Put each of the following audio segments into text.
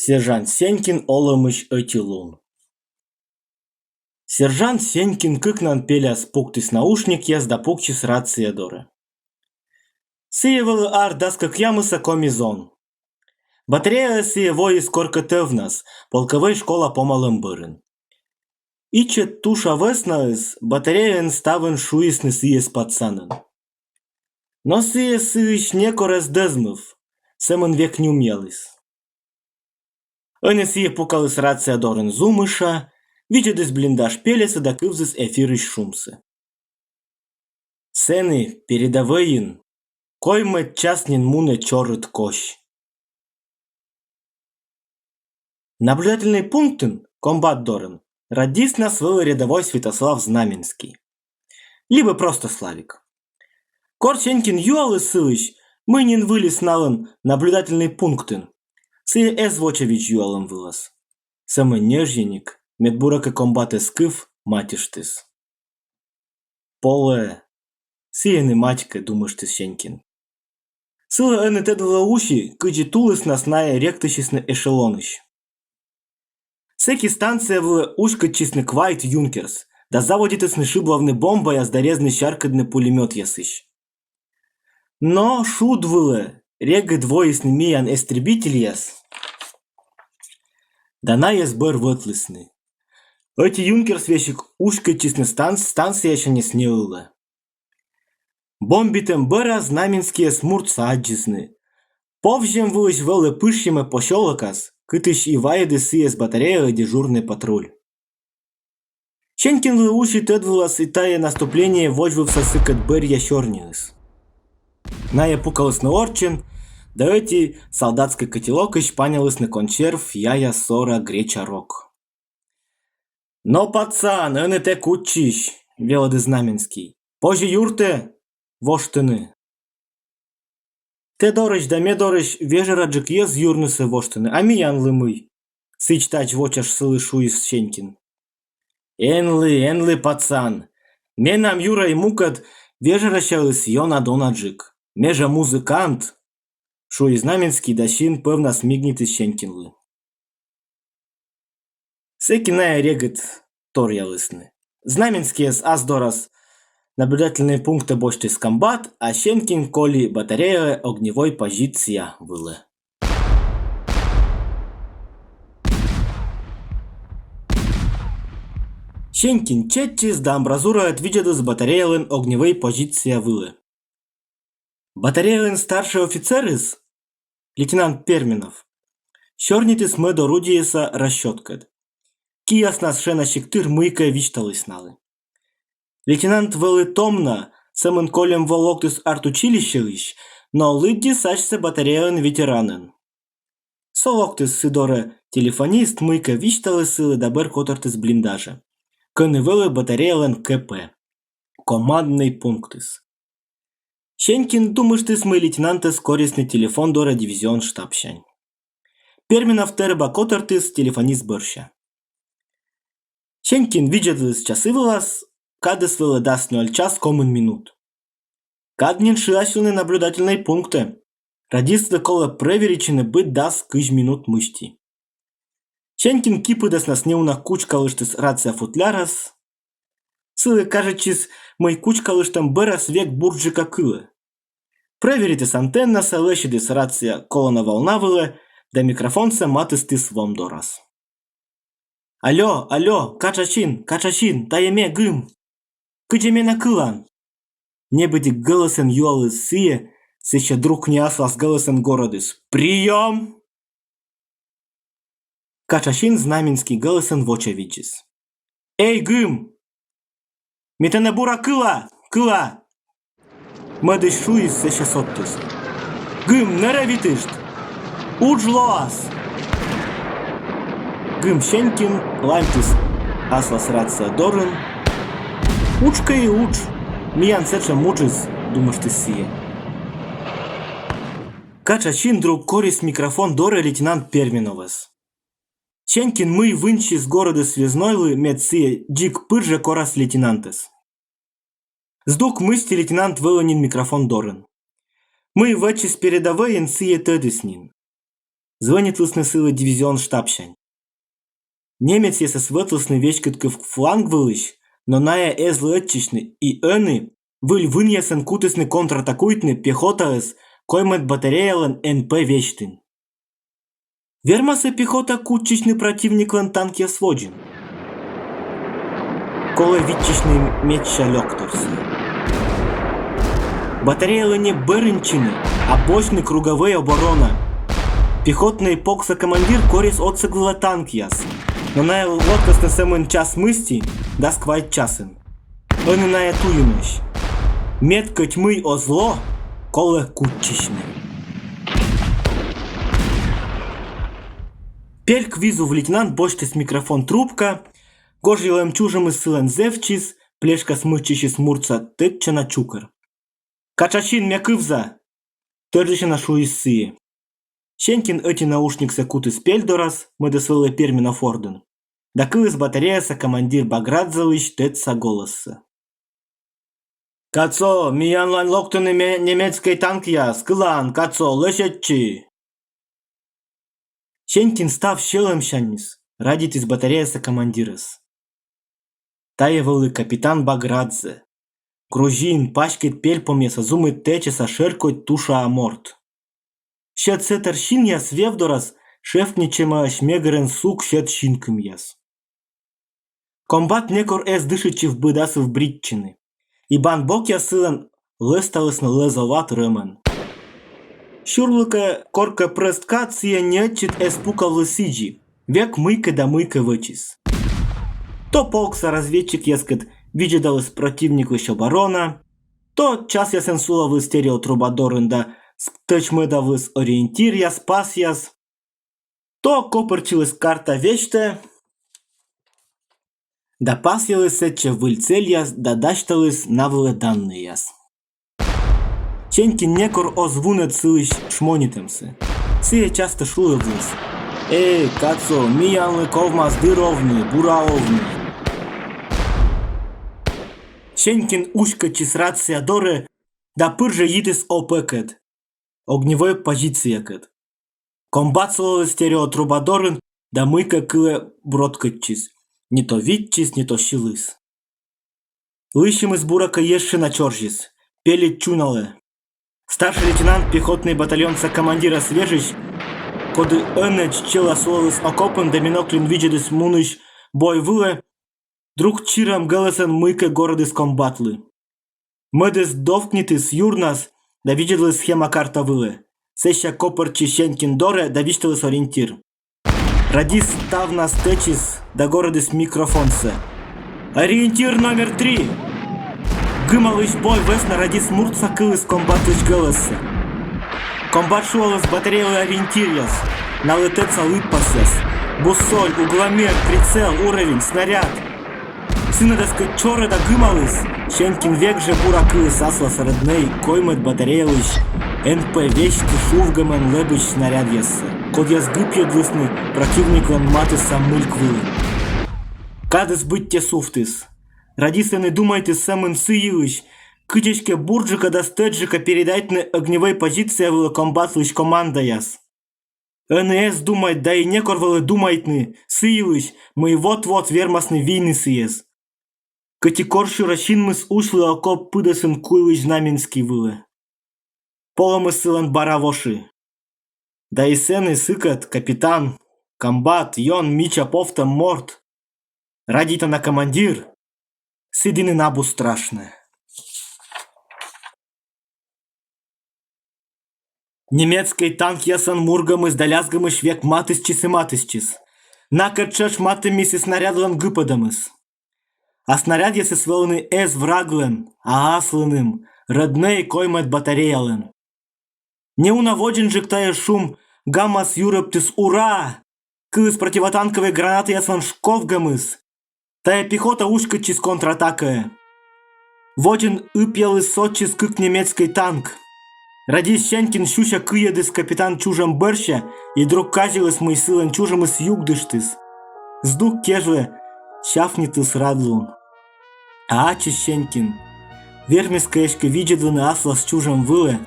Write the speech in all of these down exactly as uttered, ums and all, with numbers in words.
Сержант Сенькин олӧмысь ӧти лун. Сержант Сенькин кыкнан пеляс пуктіс наушникъяс да пуксис рация дорӧ. Сійӧ вӧлі ар дас кӧкъямыса коми зон. Батареяӧ сійӧ воис коркӧ тӧвнас, полкӧвӧй школа помалӧм бӧрын. Ичӧт туша вӧснаыс батареяын ставӧн шуисны сійӧс пацанӧн. Но сійӧ сыысь некор эз дӧзмыв, сӧмын век нюмъяліс. Ӧні сійӧ пукаліс рация дорын зумыша, видзӧдіс блиндаж пельӧсӧ да кывзіс эфирысь шумсӧ. Сэні, передӧвӧйын, коймӧд час нин мунӧ чорыд кось. Наблюдательнӧй пунктын, комбат дорын, радистнас вӧлі рядовой Святослав Знаменский. Либӧ просто Славик. Кор Сенькин юаліс сылысь, мый нин выльыс налӧн наблюдательнӧй пунктын, сійӧ эз вочавидз юалӧм вылас. Сӧмын ньӧжйӧник, мед буракӧ комбат эз кыв, матьыштіс. Полӧ, сійӧн и матькӧ, думыштіс Сенькин. Сылы ӧні тӧд вылӧ уси, кыдзи тулыснас найӧ ректысисны эшелонысь. Сэки станция вылӧ уськӧдчисны квайт юнкерс да заводитісны шыблавны бомбаяс да резны сяркыдны пулемётъясысь. Но шуд вылӧ регыд воисны миян истребительяс, да найӧс бӧр вӧтлісны. Ӧти юнкерс весиг уськӧдчисны станц-, станциясяньыс неылӧ. Бомбитӧм бӧрас Знаменскийӧс муртса аддзисны. Повзьӧм вылысь вӧлі пышйӧма посёлокас, кытысь и вайӧдіс сійӧс батареяӧ дежурнӧй патруль. Сенькинлы уси тӧд вылас и тайӧ наступление водзвывса сыкӧд бӧръя сёрниыс. Найӧ пукалісны орччӧн да ӧти салдатскӧй котелокысь панялісны консерв, яя, сора, греча рок. Но, пацан, ӧні тэ кутчысь, велӧдіс Знаменский. Позьӧ юртӧ воштыны. Тэ дорысь да ме дорысь вежӧраджык йӧз юрнысӧ воштӧны, а миянлы мый? Сідз-тадз вочасыс сылы шуис Сенькин. Энлы, энлы, пацан. Менам юрӧй мукӧд вежӧрасяыс ёна донаджык. Ме жӧ музыкант, шуис Знаменский да син пӧвнас мигнитіс Сенькинлы. Сэки найӧ регыд торъялісны. Знаменскийӧс ас дорас наблюдательнӧй пунктӧ босьтіс комбат, а Сенькин коли батареяӧ огневӧй позиция вылӧ. Сенькин чеччис да амбразураӧд видзӧдліс батареялӧн огневӧй позиция вылӧ. Батареялӧн старшӧй офицерыс, лейтенант Перминов, сёрнитіс мӧд орудиеса расчёткӧд. Кияснас шенасигтыр мыйкӧ висьталіс налы. Лейтенант вӧлі том на, сӧмын кольӧм во локтіс артучилищеысь, но лыддис асьсӧ батареялӧн ветеранӧн. Со локтіс сы дорӧ телефонист, мыйкӧ висьталіс сылы да бӧр котӧртіс блиндажӧ, кӧні вӧлі батареялӧн К П, команднӧй пунктыс. Сенькин думыштіс, мый лейтенантӧс корисны телефон дорӧ дивизион штабсянь. Перминов тэрыба котӧртіс телефонист бӧрся. Сенькин видзӧдліс часы вылас, кадыс вӧлі дас нёль час комын минут. Кад нин шыасьлыны наблюдательнӧй пунктӧ. Радистлы колӧ прӧверитчыны быд дас кызь минут мысти. Сенькин кипыдӧснас неуна кучкалыштіс рация футлярас. Сылы кажитчис, мый кучкалыштӧм бӧрас век бурджыка кылӧ. Прӧверитіс антеннасӧ, лӧсьӧдіс рация колана волна вылӧ да микрофонсӧ матыстіс вом дорас. Алло, алло, Качачин, Качачин, тайӧ ме, Гым. Кыдз менӧ кылан? Небыдик гӧлӧсӧн юаліс сійӧ, сэсся друг не аслас гӧлӧсӧн горӧдіс: «Приём!» Качачин Знаменский гӧлӧсӧн вочавидзис: «Эй, Гым! Ме тэнӧ бура кыла, кыла!» Мӧдысь шуис, сэсся содтіс: «Гым, нӧрӧвитышт! Удж лоас!» Гым Сенькин ланьтіс аслас рация дорын. «Удж кӧ и удж, миян сэтшӧм уджыс», — думыштіс сійӧ. Качачин друг корис микрофон дорӧ лейтенант Перминовӧс. Сенькин мый вынсьыс горӧдіс связнойлы, мед сійӧ дзик пыр жӧ корас лейтенантӧс. Здук мысти лейтенант вӧлі нин микрофон дорын. Мый вӧчсис передӧвӧйын, сійӧ тӧдіс нин. Звӧнитлісны сылы дивизион штабсянь. Немецъясӧс вӧтлісны веськыд кыв фланг вылысь, но найӧ эз лӧсьӧдчысьны и ӧні выль вынъясӧн кутісны контратакуйтны пехотаӧс коймӧд батареялӧн НП весьтын. Вермас-ӧ пехота кутчысьны прӧтивниклӧн танкъяс водзын? Колӧ виччысьны медся лёкторсӧ. Батареялы не бӧрыньтчыны, а босьтны круговӧй оборона. Пехотнӧй полкса командир корис отсӧг вылӧ танкъяс, но найӧ локтасны сӧмын час мысти дас квайт часын. Ӧні найӧ туйӧмӧсь. Мед кӧть мый оз ло, колӧ кутчысьны. Пель квизув лейтенант босьтіс микрофон трубка, гожйӧлӧм чужӧмыс сылӧн зэвтчис, плешкас мыччысис муртса тӧдчана чукӧр. «Катшасин, ме кывза!» — тӧждысяна шуис сійӧ. Сенькин ӧти наушниксӧ кутіс пель дорас, мӧдӧс вӧлі Перминов ордын, да кыліс батареяса командир Баградзелысь тӧдса голӧссӧ. «Катшо, миянлань локтӧны ме-, немецкӧй танкъяс, кылан, катшо, лӧсьӧдчы!» Сенькин став сьӧлӧмсяньыс радейтіс батареяса командирӧс. Тайӧ вӧлі капитан Баградзе, грузин, паськыд пельпомъяса, зумыд тэчаса, шӧркодь тушаа морт. Сьӧд сэтӧр синъяс вевдорас шевкнитчӧмаӧсь мегырӧн сук сьӧд синкымъяс. Комбат некор эз дышӧдчыв быд асыв бритчыны, и бан бокъяс сылӧн лӧзталісны лӧзоват рӧмӧн. Сюрлыкӧ коркӧ прӧст кад сійӧ неӧтчыд эз пукавлы сідзи, век мыйкӧ да мыйкӧ вӧчис. То полкса разведчикъяскӧд видзӧдаліс прӧтивниклысь оборона, то часъясӧн сулавліс стереотруба дорын да стӧчмӧдавліс ориентиръяс, пасъяс, то копыртчыліс карта весьтӧ да пасъяліс сэтчӧ выль цельяс да дасьталіс на вылӧ данныйяс. Сенькин некор оз вунӧд сылысь шмонитӧмсӧ. Сійӧ частӧ шулӧдліс: «Эй, катшо, миянлы ковмас дыр овны, бура овны». Сенькин уськӧдчис рация дорӧ да пыр жӧ йитіс ОП-кӧд, огневӧй позициякӧд. Комбат сулаліс стереотруба дорын да мыйкӧ кылӧ броткӧдчис, не то виччис, не то сьыліс. Лыйсьӧмыс, буракӧ, ещӧ на чорзис, пельыд чуналӧ. Старшӧй лейтенант, пехотнӧй батальонса командирас вежысь, коді ӧнӧдз чӧла сулаліс окопын да бинокльӧн видзӧдіс мунысь бой вылӧ, друг чирӧм гӧлӧсӧн мыйкӧ горӧдіс комбатлы. Мӧдыс довкнитіс юрнас да видзӧдліс схема-карта вылӧ. Сэсся копыртчис Сенькин дорӧ да висьталіс ориентир. Радист ставнас тэчис да горӧдіс микрофонсӧ: «Ориентир номер три!» Гымалысь бой вӧсна радист муртса кыліс комбатлысь гӧлӧссӧ. Комбат шулаліс батареялы ориентиръяс, налы тӧдса лыдпасъяс: буссоль, угломер, прицел, уровень, снаряд. Сынӧдыс кӧть чорыда гымаліс, Сенькин век жӧ бура кыліс аслас рӧднӧй коймӧд батареялысь НП весьтті шувгӧмӧн лэбысь снарядъяссӧ, кодъяс гыпйӧдлісны прӧтивниклӧн матысса мыльк вылын. Кадыс быттьӧ сувтіс. Радист ӧні думайтіс сӧмын сы йылысь, кыдз эськӧ бурджыка да стӧчджыка передайтны огневӧй позиция вылӧ комбатлысь командаяс. Ӧні эз думайт да и некор вӧлі думайтны сы йылысь, мый вот-вот вермасны вийны сійӧс. Кӧть и корсюрӧ синмыс усьлӧ окоп пыдӧсын куйлысь Знаменский вылӧ. Полӧмыс сылӧн бара воши. Да и сэні сыкӧд капитан, комбат, ён мича повтӧм морт, радейтана командир, сідзи нин абу страшнӧ. Немецкӧй танкъясӧн мургӧмыс да лязгӧмысь век матыстчис и матыстчис. Накӧд тшӧтш матымис и снарядлӧн гыпӧдӧмыс. А снарядъясыс вӧліны эз враглӧн, а аслыным, рӧднӧй коймӧд батареялӧн. Неуна водзынджык тайӧ шум гамас юрӧбтіс «Ура!» Кыліс противотанкӧвӧй гранатаяслӧн шковгӧмыс. Тайӧ пехота уськӧдчис контратакаӧ. Водзын ыпъяліс, сотчис кык немецкӧй танк. Радист Сенькин сюся кыйӧдіс капитан чужӧм бӧрся и друг казяліс, мый сылӧн чужӧмыс югдыштіс. Здук кежлӧ сявкнитіс радлун. А ачыс Сенькин вермис кӧ эськӧ видзӧдлыны аслас чужӧм вылӧ,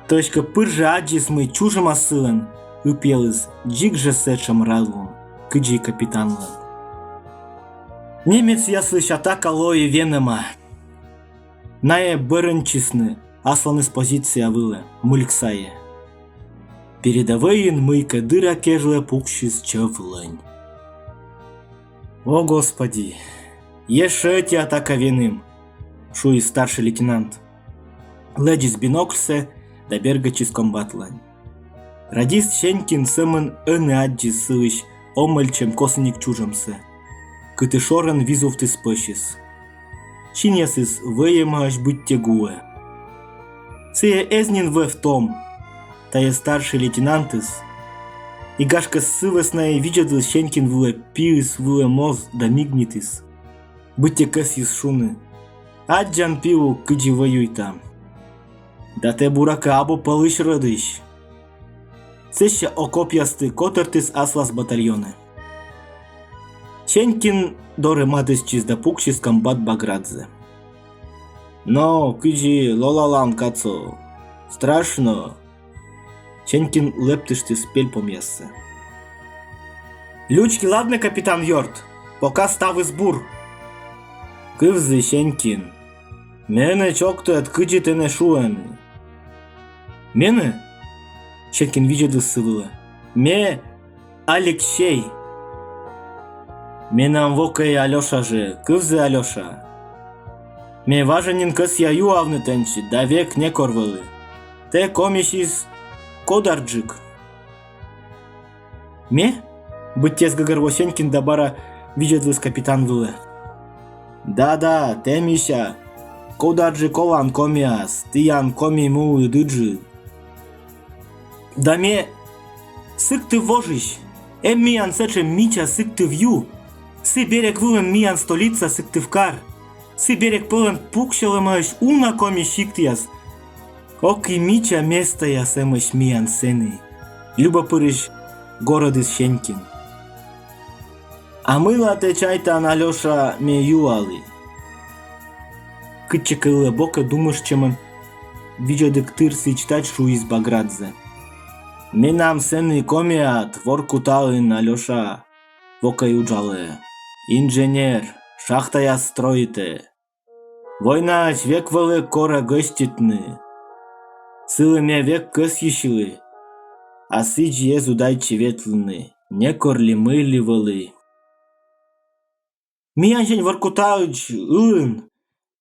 то эськӧ пыр жӧ аддзис, мый чужӧмас сылӧн ыпъяліс дзик жӧ сэтшӧм радлун, кыдзи капитанлӧн. Немецъяслысь атака лои венӧма. Найӧ бӧрыньтчисны асланыс позиция вылӧ, мыльк сайӧ. Передӧвӧйын мыйкӧ дыра кежлӧ пуксис чӧв-лӧнь. «О, Господи! Ещӧ ӧти атака веным!» — шуис старшӧй лейтенант. Лэдзис бинокльсӧ да бергӧдчис комбатлань. Радист Сенькин сӧмын ӧні аддзис сылысь омӧльтчӧм косіник чужӧмсӧ, кыті шорӧн визувтіс пӧсьыс. Синъясыс вӧйӧмаӧсь быттьӧ гуӧ. Сійӧ эз нин вӧв том, тайӧ старшӧй лейтенантыс. И гашкӧ сы вӧсна и видзӧдліс Сенькин вылӧ пиыс вылӧ моз да мигнитіс, быттьӧ кӧсйис шуны: «Аддзан, пиук, кыдзи воюйтам. Да тэ, буракӧ, абу пӧлысь рӧдысь». Сэсся окопъясті котӧртіс аслас батальонӧ. Сенькин дорӧ матыстчис да пуксис комбат Баградзе. «Но, кыдзи лолалан, кацо? Страшно?» Сенькин лэптыштіс пельпомъяссӧ. «Лючки ладнӧ, капитан ёрт, пока ставыс бур». «Кывзы, Сенькин. Менӧ чоктӧд, кыдзи тэнӧ шуӧны». «Менӧ?» — Сенькин видзӧдліс сы вылӧ. «Ме Алексей». «Менам вокӧй Алёша жӧ, кывзы, Алёша. Ме важӧн нин кӧсъя юавны тэнсьыд, да век некор вӧлі. Тэ комисьыс кодарджык?» «Ме?» — быттьӧ эз гӧгӧрво Сенькин да бара видзӧдліс капитан вылӧ. «Да-да, тэ, мися, кодарджык олан комиас, тіян коми муыд ыджыд». «Да ме Сыктыв вожысь. Эм миян сэтшӧм мича Сыктыв ю. Сы берег вылын миян столица Сыктывкар. Сы берег пӧлӧн пуксьӧлӧмаӧсь уна коми сиктъяс. Ок и мича местаяс эмӧсь миян сэні», — любопырысь горӧдіс Сенькин. «А мыйла тэ чайтан, Алёша, ме юалі?» — кытчӧкӧ ылӧ бокӧ думыштчӧмӧн видзӧдык тыр сідз-тадз шуис Баградзе. «Менам сэні комиад Воркутаын Алёша вокӧй уджалӧ. Инженер, шахтаяс строитӧ. Войнаӧдз век вӧлі корӧ гӧститны. Сылы ме век кӧсйысьлі, а сідзи эз удайтчы ветлыны, некор ли мый ли вӧлі». «Миянсянь Воркутаысь ылын.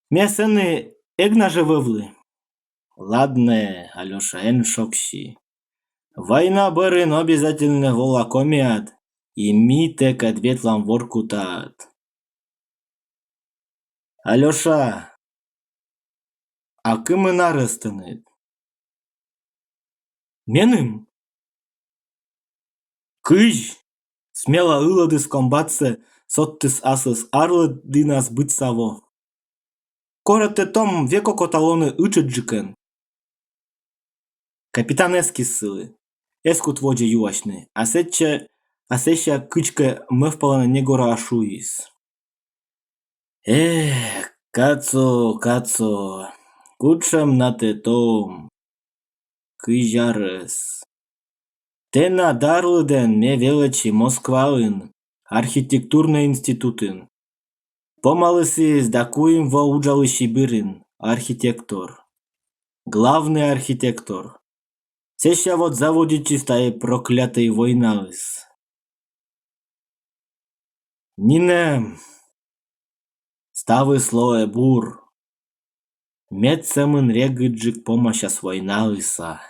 Ме сэні эг на жӧ вӧвлы». «Ладнӧ, Алёша, эн шогсьы. Война бӧрын обязательнӧ вола комиад, и ми тэкӧд ветлам Воркутаад». «Алёша, а кымын арӧс тэныд?» «Меным?» «Кыдз?» — смела ылӧдіс комбатсӧ, содтіс аслыс арлыд дінас быдса во. «Корӧ тэ, том, век окота лоны ытшыдджыкӧн». Капитан эскис сылы, эз кут водзӧ юасьны, а сэсся, а сэсся кыдзкӧ мӧвпалана негораа шуис: «Эх, кацо, кацо, кутшӧм на тэ том, кыдз арӧс. Тэнад арлыдӧн ме велӧдчи Москваын, архитектурнӧй институтын. Помалі сійӧс да куим во уджалі Сибирын, архитектор. Главный архитектор. Сэсся вот заводитчис тайӧ проклятӧй войнаыс. Нинӧм, ставыс лоӧ бур. Мед сӧмын регыдджык помасяс войнаыса».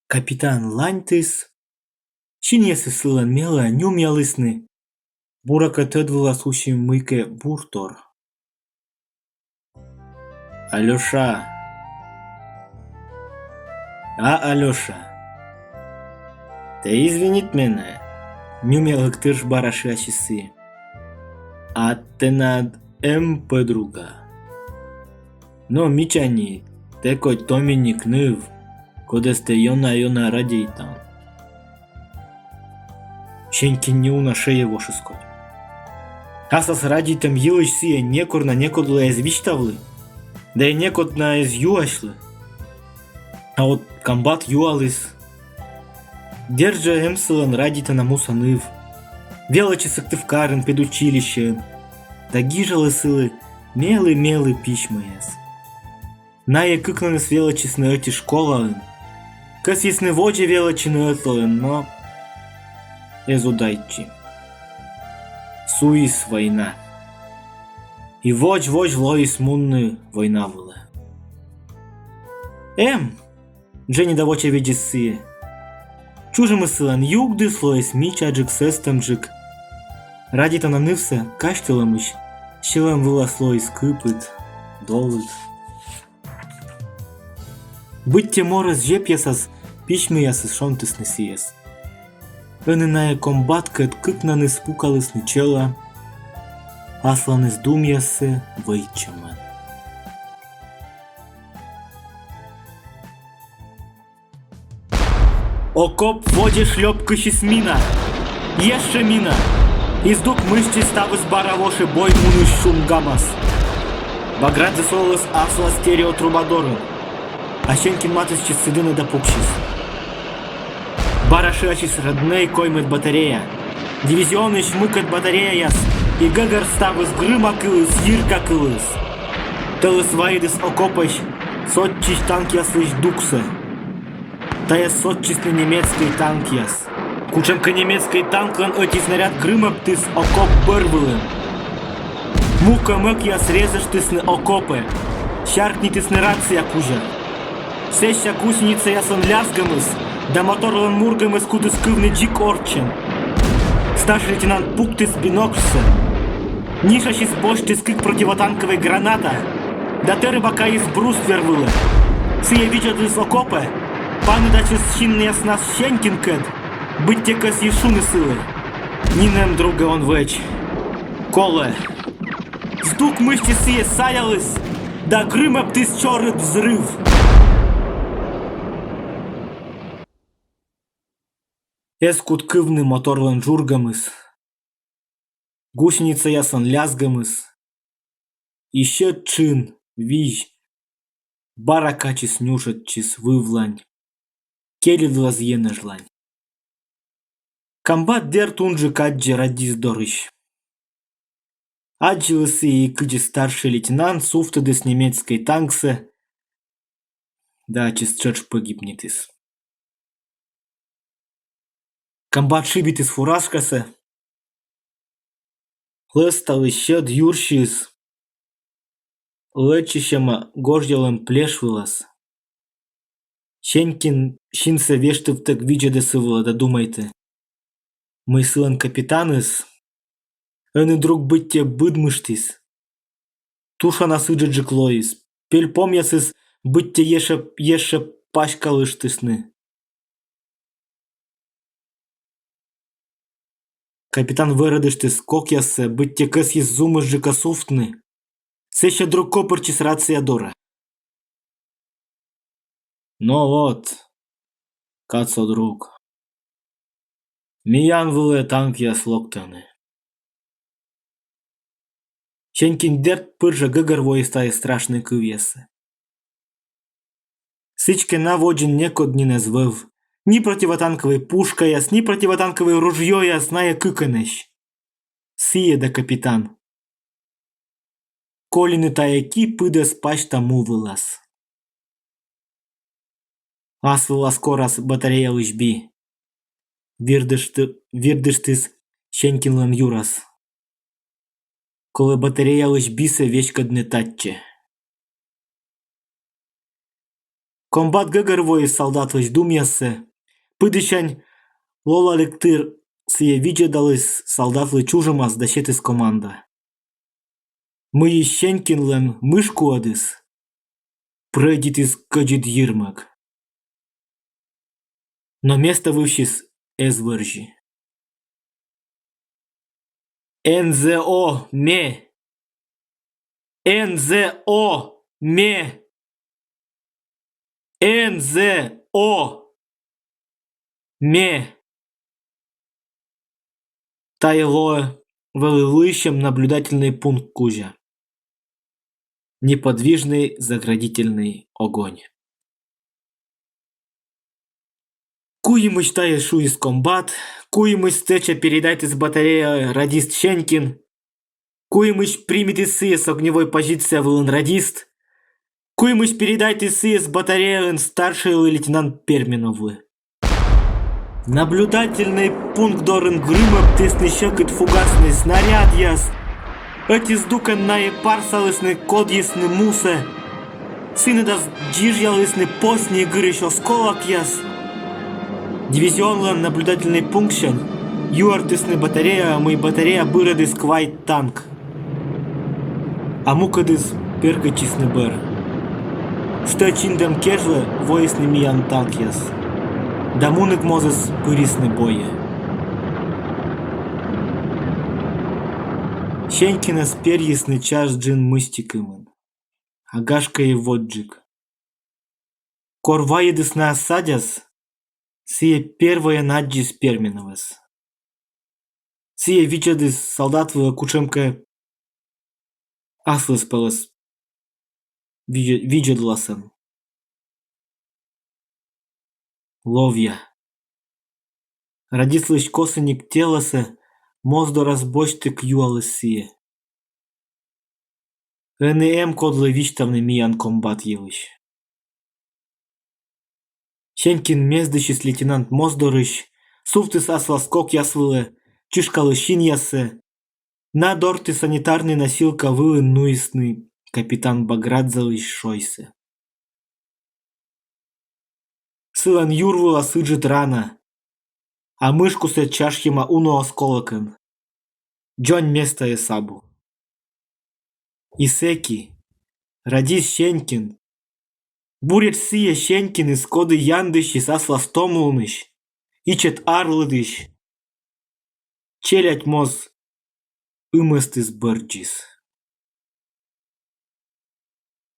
Капитан ланьтіс, синъясыс сылӧн мелӧ нюмъялісны, буракӧ, тӧд вылас усис мыйкӧ буртор. «Алёша! А, Алёша! Тэ извинит менӧ, — нюмъялігтыр бара шыасис сійӧ. — А тэнад эм пӧдруга? Но мича ни, тэ кодь томиник ныв, кодӧс тэ ёна-ёна радейтан». Сенькин неуна шӧйӧ вошис кодь. Аслас радейтӧм йылысь сійӧ некор на некодлы эз висьтавлы, да и некод на эз юасьлы. А вот комбат юаліс, Дерт жӧ, эм сылӧн радейтана муса ныв. Велӧдчис Сыктывкарын педучилищеын да гижалӧ сылы мелі-мелі письмӧяс. Найӧ кыкнанныс велӧдчисны ӧти школаын. Кӧсйисны водзӧ велӧдчыны ӧтлаын, но эз удайтчы. Суис война. И водз-водз лоис мунны война вылӧ. Эм, дженьыда вочавидзис сійӧ. Чужӧмыс сылӧн югдіс, лоис мичаджык, сӧстӧмджык. Радейтана нывсӧ казьтылӧмысь сьӧлӧм вылас лоис кыпыд, долыд. Быттьӧ морӧс зепъясас письмӧясыс шонтісны сійӧс. Ӧні найӧ комбаткӧд кыкнанныс пукалісны чӧла, асланыс думъяссӧ вӧйтчӧмӧн. Окоп водзӧ шлёпкысис мина. Ещӧ мина. И здук мысти ставыс бара воши бой мунысь шунгамас. Баградзе сулаліс аслас стереотруба дорын. А Сенькин матыстчис сы дінӧ да пуксис. Бара шыасис «Роднӧй» коймӧд батарея. Дивизионысь мукӧд батареяяс и гӧгӧр ставыс грымакыліс, йиркакыліс. Тӧлыс вайӧдіс окопысь сотчысь танкъяслысь дуксӧ. Тайӧ сотчисны немецкӧй танкъяс. Кутшӧмкӧ немецкӧй танклӧн ӧти снаряд грымӧбтіс окоп бӧрвылын. Мукӧд мӧкъяс резыштісны окопӧ, сяркнитісны рация кузя. Сэсся гусеницаяслӧн лязгӧмыс да моторлӧн мургӧмыс кутіс кывны дзик орччӧн. Старший лейтенант пуктіс бинокльсӧ. Нишасьыс босьтіс кык противотанкӧвӧй граната да тэрыба кайис бруствер вылӧ. Сійӧ видзӧдліс окопӧ, паныдасис синъяснас Сенькинкӧд, быттьӧ кӧсйис шуны сылы: «Нинӧм, другӧ, он вӧч. Колӧ». Здук мысти сійӧ саяліс да грымӧбтіс чорыд взрыв. Эз кут кывны моторлӧн жургӧмыс, гусеницаяслӧн лязгӧмыс. И сьӧд тшын визь бара качыс нюжӧдчис вывлань, кельыдлӧз енэжлань. Комбат, дерт, унджык аддзӧ радист дорысь. Аддзыліс и, кыдзи старший лейтенант сувтӧдіс немецкӧй танксӧ да ачыс тшӧтш пӧгибнитіс. Комбат шыбитіс фуражкасӧ, лӧсталіс сьӧд юрсиыс лэччысьӧма гожъялӧм плеш вылас. Сенькин синсӧ вештывтӧг видзӧдӧ сы вылӧ да думайтӧ, мый сылӧн капитаныс ӧні друг быттьӧ быдмыштіс. Тушанас ыджыдджык лоис, пельпомъясыс быттьӧ ещӧ, ещӧ паськалыштісны. Капитан вӧрӧдыштіс кокъяссӧ, быттьӧ кӧсйис зумысджыка сувтны. Сэсся друг копыртчис рация дорӧ. Но вот, кад со друг. Миян вылӧ танкъяс локтӧны. Сенькин, дерт, пыр жӧ гӧгӧрвоис тайӧ страшнӧй кывъяссӧ. Сідзкӧ, на водзын некод нин эз вӧв. Ни противотанкӧвӧй пушкаяс, ни противотанкӧвӧй ружьёяс, найӧ кыкӧнӧсь. Сійӧ да капитан. Колины тайӧ ки пыдӧс пасьта му вылас. Ас вылас корас батареялысь би. Вирдышты-, вирдыштіс Сенькинлӧн юрас. Колӧ батареялысь бисӧ веськӧдны татчӧ. Комбат гӧгӧрвоис салдатлысь думъяссӧ, пыдісянь лолалігтыр сійӧ видзӧдаліс салдатлы чужӧмас да сетіс команда. Мыйысь Сенькинлӧн мышкуӧдыс прӧйдитіс кӧдзыд йирмӧг. Но места вывсьыс эз вӧрзьы. Н З О ме! Н З О ме! Н З О ме! Тайӧ лоӧ вӧлі лыйсьӧм наблюдательнӧй пункт кузя. Неподвижный заградительный огонь. Куимысь тайӧс шуис комбат, куимысь стӧча передайтіс батареяӧ радист Сенькин, куимысь примитіс сійӧс огневӧй позиция вылын радист, куимысь передайтіс сійӧс батареяын старшӧйлы лейтенант Перминовлы. Наблюдательнӧй пункт дорын грымӧбтісны сьӧкыд фугаснӧй снарядъяс. Ӧти здукӧн найӧ парсалісны, кодйисны мусӧ. Сынӧдас дзижъялісны посни гырысь осколокъяс. Дивизионлӧн наблюдательнӧй пунктсянь юӧртісны батареяӧ, мый батарея бырӧдіс квайт танк. А мукӧдыс перкӧдчисны бӧр. Стӧч индӧм кежлӧ воисны миян танкъяс. Да муніг мозыс пырисны бойӧ. Сенькинӧс перйисны час джын мысти кымын. А гашкӧ и водзджык. Кор вайӧдісны ас садяс, сійӧ первойӧн аддзис Перминовӧс. Сійӧ видзӧдіс салдат вылӧ кутшӧмкӧ аслыспӧлӧс видзӧ-, видзӧдласӧн. Ловъя. Радистлысь косіник телӧсӧ моз дорас босьттӧг юаліс сійӧ. Ӧні эм кодлы висьтавны миян комбат йылысь. Сенькин мездысис лейтенант моз дорысь, сувтіс аслас кокъяс вылӧ, чышкаліс синъяссӧ. На дорті санитарнӧй носилка вылын нуисны капитан Баградзелысь шойсӧ. Сылӧн юр вылас ыджыд рана, а мышкусӧ чашйӧма уна осколокӧн. Дзонь местаыс абу. И сэки радис Сенькин. Буретш сійӧ Сенькиныс, коді яндысис аслас томлунысь, ичӧт арлыдысь, челядь моз ымӧстіс-бӧрддзис.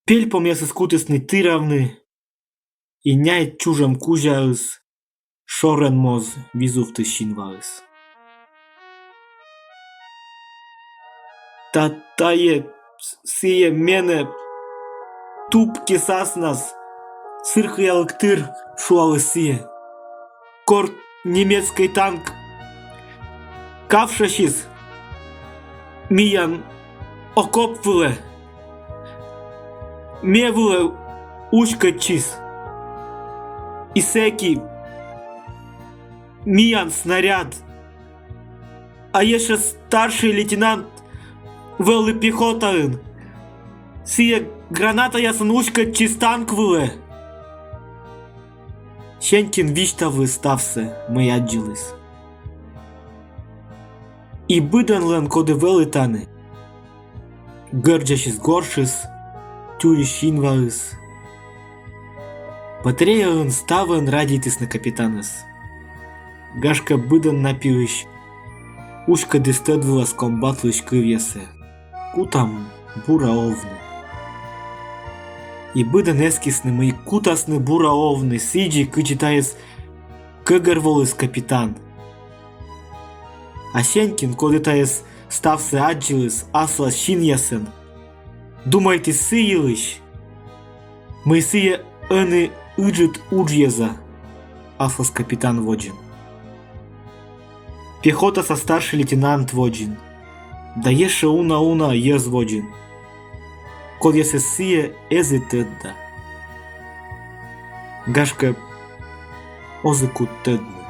Пельпомъясыс кутісны тыравны, и няйт чужӧм кузяыс шорӧн моз визувтіс синваыс. Та тайӧ с-, сійӧ менӧ тупкис аснас, сыркыялігтыр шуаліс сійӧ. Кор немецкӧй танк кавшасис миян окоп вылӧ, ме вылӧ уськӧдчис. И сэки миян снаряд. А ещӧ старшӧй лейтенант вӧлі пехотаын. Сійӧ гранатаясӧн уськӧдчис танк вылӧ. Сенькин висьтавліс ставсӧ, мый аддзыліс. И быдӧнлӧн, коді вӧлі тані, гӧрдзассис горшыс, тюрис синваыс. Батареяын ставӧн радейтісны капитанӧс. Гашкӧ, быдӧн на пиысь уськӧдіс тӧд вылас комбатлысь кывъясӧ: «Кутам бура овны». И быдӧн эскисны, мый кутасны бура овны сідзи, кыдзи тайӧс кӧгӧрволіс капитан. А Сенькин, коді тайӧс ставсӧ аддзыліс аслас синъясӧн, думайтіс сы йылысь, мый сійӧ ӧні ыджыд уджйӧза аслас капитан водзын, пехотаса старшӧй лейтенант водзын да ещӧ уна-уна йӧз водзын, кодъясӧс сійӧ эз и тӧд да, гашкӧ, оз и кут тӧдны.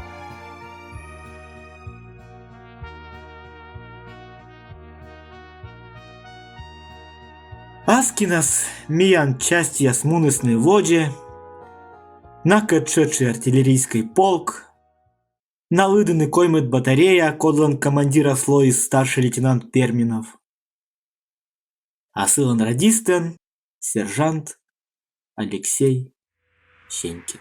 Аскинас миян частьяс мунісны водзӧ, накӧд тшӧтш и артиллерийскӧй полк, на лыддьӧны коймӧд батарея, кодлӧн командирас лоис старшӧй лейтенант Перминов. А сылӧн радистӧн сержант Алексей Сенькин.